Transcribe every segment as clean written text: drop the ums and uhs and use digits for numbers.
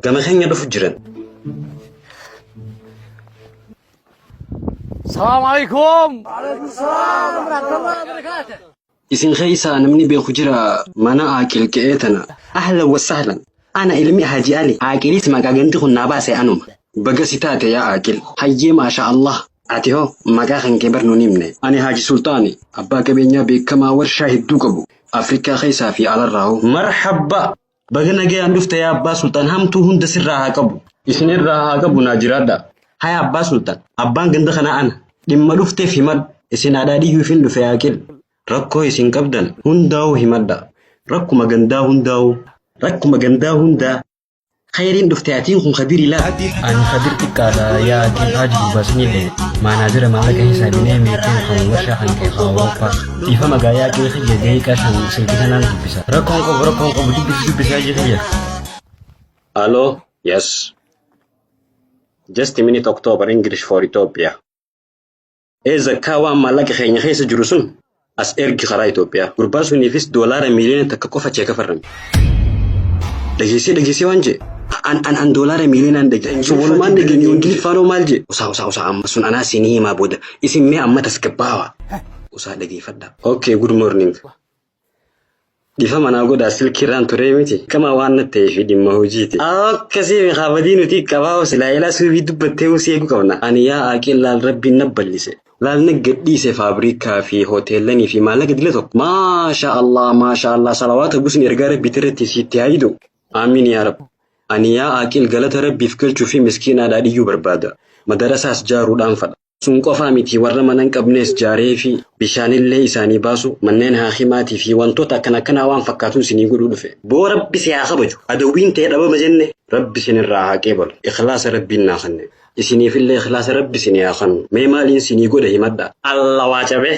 Gama keenya dhufu jiran. Salaam alaikum. Isin keessaa namni beeku jira mana Aaqil qe'ee tana. Ahlan wa sahlan. Ana ilmi Haji Ali. Aaqilis maqaa gandi kun naa baase anuma. Baga si taate yaa Aaqil. Hayyee maasha Allah. Ati hoo maqaa kan kee bar nuun himne. Ani Haji Sultaani abbaa qabeenyaa beekamaa warshaa hedduu qabu. Afrikaa keessaa fi alarraa hoo. Marhabba. Baga nagayaan dhufte yaa abbaa Sultaan hamtuu hunda sirraa haa qabu. Isin irraa haa qabu naa jiraadha. Haya abbaa Sultaan. Abbaan ganda kanaa ana. Dhimma dhufteef himadhu. Isin haadhaa dhiyyuufin dhufe Aaqil. Rakkoo isin qabdan hundaa'uu himadha. Rakkuma gandaa hundaa'uu. Rakkuma gandaa hundaa. Khayriin dhufte atiin kun Khadiri laa. Ani Khadir xiqqaadha yaa Aqil Haji gurbaa dhahe. Maanaajera maallaqa hisaabinee meeqeen kan warshaa kan kee kan Awurooppaa. Dhiifama gaa yaa Aqil kiyya daqiiqaa shan silkii sanaan dubbisa. Rakkoon qabu rakkoon qabu dubbisi dubbisi Haji kiyya. Hello? Yes. Just a minute October English for Ethiopia. Ee zakkaa waan maallaqa keenya keessa jiru sun as ergi karaa Itoophiyaa. Gurbaa suniifis doolaara miiliyoona 1 qofa cheeka farrame. Dhageessee dhageessee waan jee. An an an doolaara miiliyoonaan dhage. Sun walumaan dhageenye Ingiliffaanoo maal jee. Usaa usaa usaa amma sun anaa sinii himaa booda. Isin mee amma tasgabbaawa. Usaa dhageeffadha. Okay, good morning. Dhiifama naa godhaa silkiirraan turee miti. Kama waan na ta'eef dhimma hojiiti. Akkasii kaabadii nuti qabaa silaa ilaa suubii dubbattee usii eeguu qabna. Ani yaa Aaqil laal rabbiin na ballise. Laal na gadhiise faabrikaa fi hoteellanii fi maallaqa dila tokko. Maasha Allah maasha Allah salawaata busni ergaa rabbiitti irratti sitti haa hidu. Amiin yaa Rabbi. Ani yaa Aaqil galata rabbiif galchuu fi miskiinaadhaa dhiyyuu barbaada. Madarasaas jaaruudhaan fadha. Sun qofaa miti warra mana hin qabnes jaaree fi bishaanillee isaanii baasu manneen haakimaatii fi wantoota akkana akkanaa waan fakkaatuun isinii godhuu dhufe. Boo rabbi si haa kabaju. Adawwiin ta'e dhabama jenne rabbi isinirraa haa qeebalu. Ikhlaasa rabbiin naa kanne. Isiniifillee ikhlaasa rabbi isinii haa kannu. Mee maaliin isinii godha himadha. Alla waa cabee.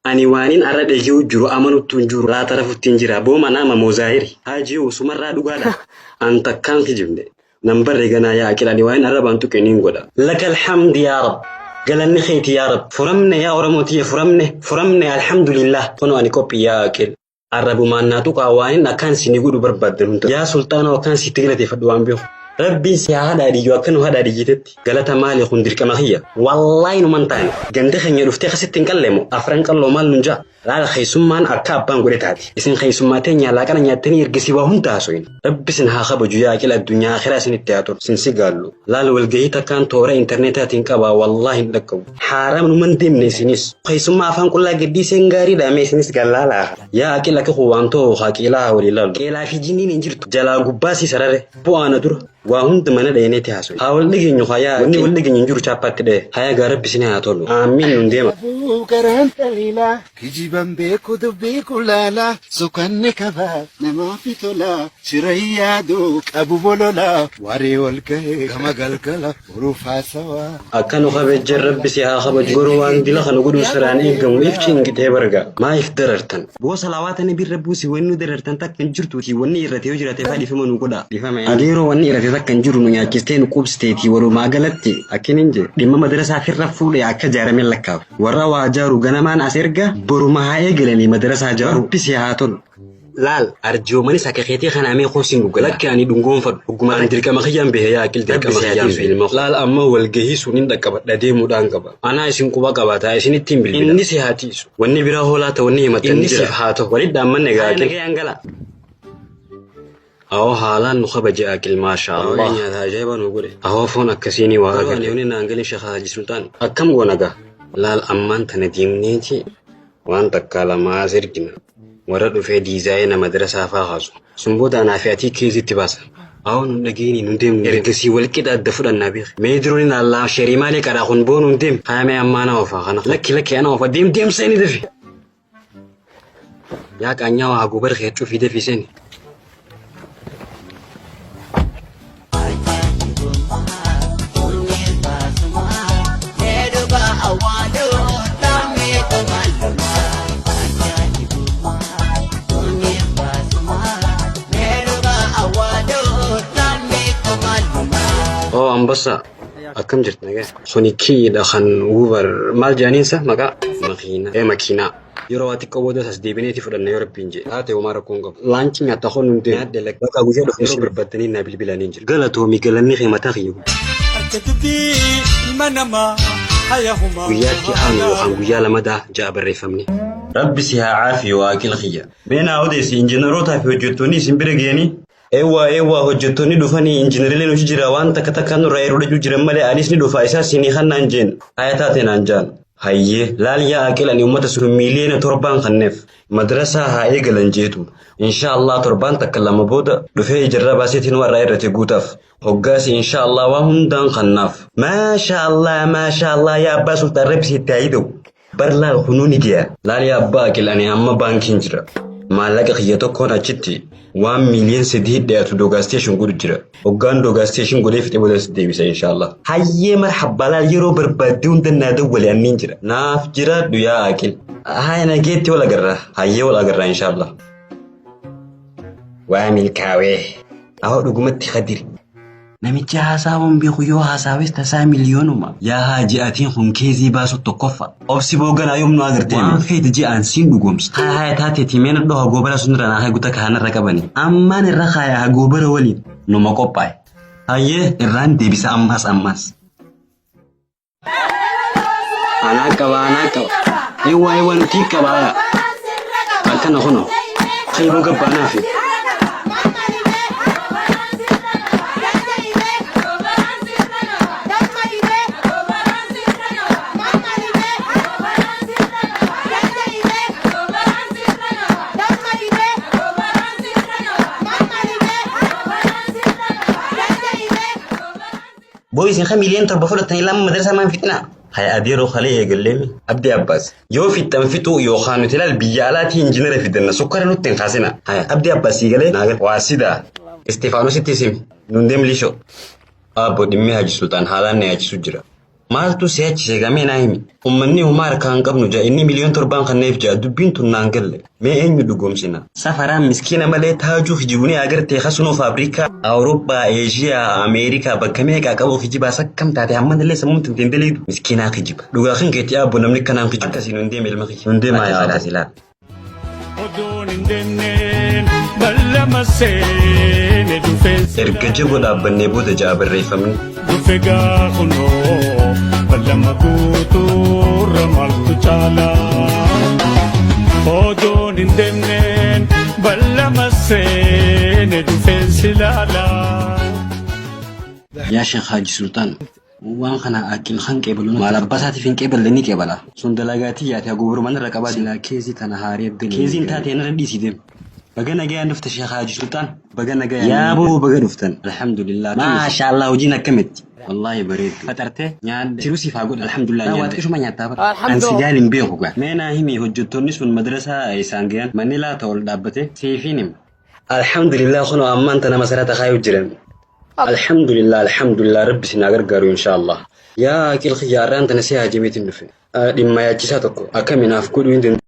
Ani waanin arra dhaga'u jiru amanuttu hin jiru laata rafutti hin jira boo manaa mamoo zaahiri. Haajii sumarraa dhugaadha. An takkaan kijibne. Nan barre ganaa yaa Aqil ani waan arrabaan tuqe niin godha. Lakal hamdi yaa Rab. Galanni keeti yaa Rab. Furamne yaa Oromoo tiyya furamne furamne alhamdulillah. Kunoo ani qophii yaa Aqil. Arrabumaan naa tuqaa waanin akkaan isinii godhu barbaaddan hunda. Yaa sulxaanoo akkaan sitti galateeffadhu waan beeku. Rabbiin si haa hadhaadhiyyu akka nu hadhaadhiyyitetti. Galata maali kun dirqama kiyya. Wallaahi numan taane. Ganda keenya dhuftee kasitti hin qalleemo. Afran qalloo maal nun jaa. Laala keessummaan akka abbaan godhe taati. Isin keessummaa teenya laaqana nyaattanii ergasii waa hunda haasoyin. Rabbi isin haa kabaju yaa Aqil addunyaa akhiraa isinitti haa tolu. Isin si gaallu. Laal walgahii takkaan toora intarneetaatiin qabaa wallaahi hin dhaqqabu. Haaraam numan deemne isinis. Keessummaa afaan qullaa gadhiiseen gaariidha mee isinis gallaalaa. Yaa Aqil akka kun waan ta'u haa qeelaa haa walii laalu. Qeelaa fi jinniin hin jirtu. Jalaa gubbaa si sarare. Bu'aana dura. Waa hunda mana dheeneeti haasoo. Haa wal dhageenyu haa yaa wanni wal dhageenyu hin jiru chaappaatti dha'e. Haa gaa rabbi isin haa tolu. Aamiin nun deema. Garaan xaliilaa kijiban beeku dubbii kulaalaa sukanne kabaa namaaf tolaa shira hin yaadu qabu bololaa waree wal ga'ee gama galgala boruuf haasawaa. Akka nu kabajjan rabbi si haa kabaju. Garuu waan dila kana godhuu siraan eegamu if cingitee barga. Maaliif darartan? Boo salawaata nabi irra buusi wanni nu darartan takka hin jirtuuti wanni irrate yoo jiraate faa dhiifama nu godha. Dhiifama yaa. Adeeroo wanni irrate takka hin jiru nu nyaachistee nu quubsiteeti walumaa galatti akkin hin jee. Dhimma madarasaa firra fuudhee akka jaarameen lakkaafu. Warra waa jaaru ganamaan as erga boruma haa eegalanii madarasaa jaaru. Rabbi si haa tolu. Laal arjoomanis akka keetii kana amee koosiin dhuga. Lakki ani dhungoonfadhu. Hogguma an dirqama kiyyaan behe yaa Aqil dirqama kiyyaan behe. Laal amma walgahii sun hin dhaqqabadha deemuudhaan qaba. Anaa isin quba qabaata isinitti hin bilbila. Inni si haa tiisu. Wanni biraa hoolaa ta'u wanni himattan Inni siif haa ta'u. Walitti dhaammanne gaa Aqil. Nagayaan gala. Awoo haalaan nu kabaje Aqil maasha Allah. Nyaata ajaa'iba nu godhe. Awoo foon akkasiinii waa agarre. Ani naan galin Sheekh Haji Sultaan. Akkam goona gaa. Laal ammaan tana deemneeti waan takkaa lamaa as ergina. Warra dhufee diizaayina madarasaa faa kaasu. Sun booda anaa fi atii keezitti baasa. Awoo nun dhageeni nun deemnu. Ergasii walqixa adda fudhannaa beeki. Mee duroon ilaallaa sheerii maalee qaraa kun boo nun deem. Haa mee ammaa ana ofa kana. Lakki lakki ana ofa deem deem seeni dafi. Yaa qaanyaa waa gobar kee cufii dafi seeni. Oo ambassa akkam jirti nagaa. Suni kiidha kan Uber maal jedhaniinsa maqaa? Makiinaa. Ee makiinaa. Yeroo waa xiqqoo boodas as deebineeti fudhanna yoo Rabbiin jedhe. Taate homaa rakkoo hin qabu. Laanchi nyaata kun hundee. Nyaadhe lakki. Bakka guyyaa dhufu yeroo barbaaddanii naa bilbilanii jira. Galatoomi galanni kee mataa kiyya guddaa. Harka dubbii ilma namaa hayahumaa. Guyyaatti aanu yookaan guyyaa lamadaa ja'a barreeffamni. Rabbi si haa caafiyu Aaqil kiyya. Mee naa odeessi injiinarootaa fi hojjettoonni isin bira ga'anii? Eewwaa eewwaa hojjettoonni dhufanii injiinarileen hojii jira waan takka takkaan nurraa yeroo dhajuu jiran malee anis ni dhufa isaas sinii kannaan jeen. Haya taate naan jaan. Hayyee laal yaa Aaqil ani uummata sun miiliyoona 7n kanneef madrasaa haa eegalan jeetu. Insha Allah torbaan takka lama booda dhufee ijarraa baaseetiin warra irratti guutaaf. Hoggaasi insha Allah waa hundaan kannaaf. Maasha Allah, maasha Allah, yaa abbaa sultaan rabbi sitti haa hidhu. Bar laal kunuu ni giya. Laal yaa abbaa Aqil ani amma baankiin jira. Maallaqa kiyya tokkoon achitti waan miiliyoona 3 dhiyaatu documentation godhu jira. Hoggaan documentation godhee fixee booda si deebisa insha Allah. Hayyee marhabbaa laal yeroo barbaadde hunda naa dawwale anniin jira. Naaf jiraadhu yaa Aqil. Haa nageetti wal agarra. Hayyee wal agarra insha Allah. Waa milkaawee. Ahoo dhugumatti Khadiri. Namicha haasaawwan beeku yoo hasaawes tasaa miliyoonuma. Yaa haaji atiin kun keezii baasu tokkoffa. Obsi booganaa yoom nu agartee? Waan feete ji'aan siin dhugoomsa. Haa haa taateeti meena dhoha goobara sun irra naa guta kaanarra qabani. Ammaan irra kaaya goobara waliin numa qophaa'e. Hayyee irraan deebisa ammas ammas. Anaa qaba, anaa qaba. Eewwaa eewwaa nuti qaba. Akkana kunoo. Kayboo gabbaanaa fi. Boo isin kan miiliyoona 7 fudhatanii lama madrasaa maan fixinaa? Haya adeeroo kalee eegalleemi. Abdii Abbaas. Yoo fixxan fixuu yookaan nuti ilaal biyya alaatii injiinara fidanna sukkara nutti hin kaasina. Haya Abdii Abbaas sii galee naa gale. Waa sidaa. Istifaanositti simi. Nun deem liishoo. Abbo dhimmi Haji Sultaan haalaan na yaachisu jira. Maaltu si yaachise gamee naa himi. Uummanni homaa harkaa hin qabnu ja'a inni miiliyoona 7n kanneef ja'a dubbiin tun naan galle. Mee eenyu dhugoomsina? Safaraan miskiina malee taajuu kijibuni agartee kasunoo faabrikaa Awurooppaa, Eeshiyaa, Ameerikaa bakka meeqaa qabu kijibaas akkam taate hamma illee sammuun tun hin daleedu. Miskiinaa kijiba. Dhugaa kan keetti abbo namni kanaan kijibu. Akkasiin hin deeme ilma kiyya. Hin deemaa yaa abbo. Ilaal. Oduun hin deemneen ballama seene dhufeen Erga jaboo dhaabbannee booda ja'a barreeffamni. Dhufe gaafunoo ballama guutuurra maaltu caala. Oduun hin deemneen ballama seene dhufeen si laala. Yaa Sheekh Haji Sultaan waan kana akil kan qeebalu maal abbaa isaatiif hin qeeballe ni qeebala. Sun dalagaatii yaate haguubarumaan irra qabaa. Silaa keezii tana haaree abdii. Keeziin taate narra dhiisii deem. Baga nagayaan dhufte Sheekh Haji Sultaan. Baga nagayaan. Yaa boo baga dhuftan. Alhamdulillah. Maasha Allah hojiin akkamitti? Wallaahi bareeddu. Faxartee nyaadhe. Tiruu siif haa godhu. Alhamdulillah nyaadhe. Waa xiqqishuma nyaattaa bara. An si jaalin beeku gaa. Mee naa himi hojjettoonni sun madrasaa isaan gayan manni laata ol dhaabbate siifiin hima. Alhamdulillah kunoo ammaan tana masarata kaayuu jiran. Alhamdulillah, alhamdulillah, rabbi isin haa gargaaru inshallah. Yaa Aqil kiyya har'aan tana si haajameetiin dhufe. Dhimma yaachisaa tokko akkaminaaf godhuu hin danda'u.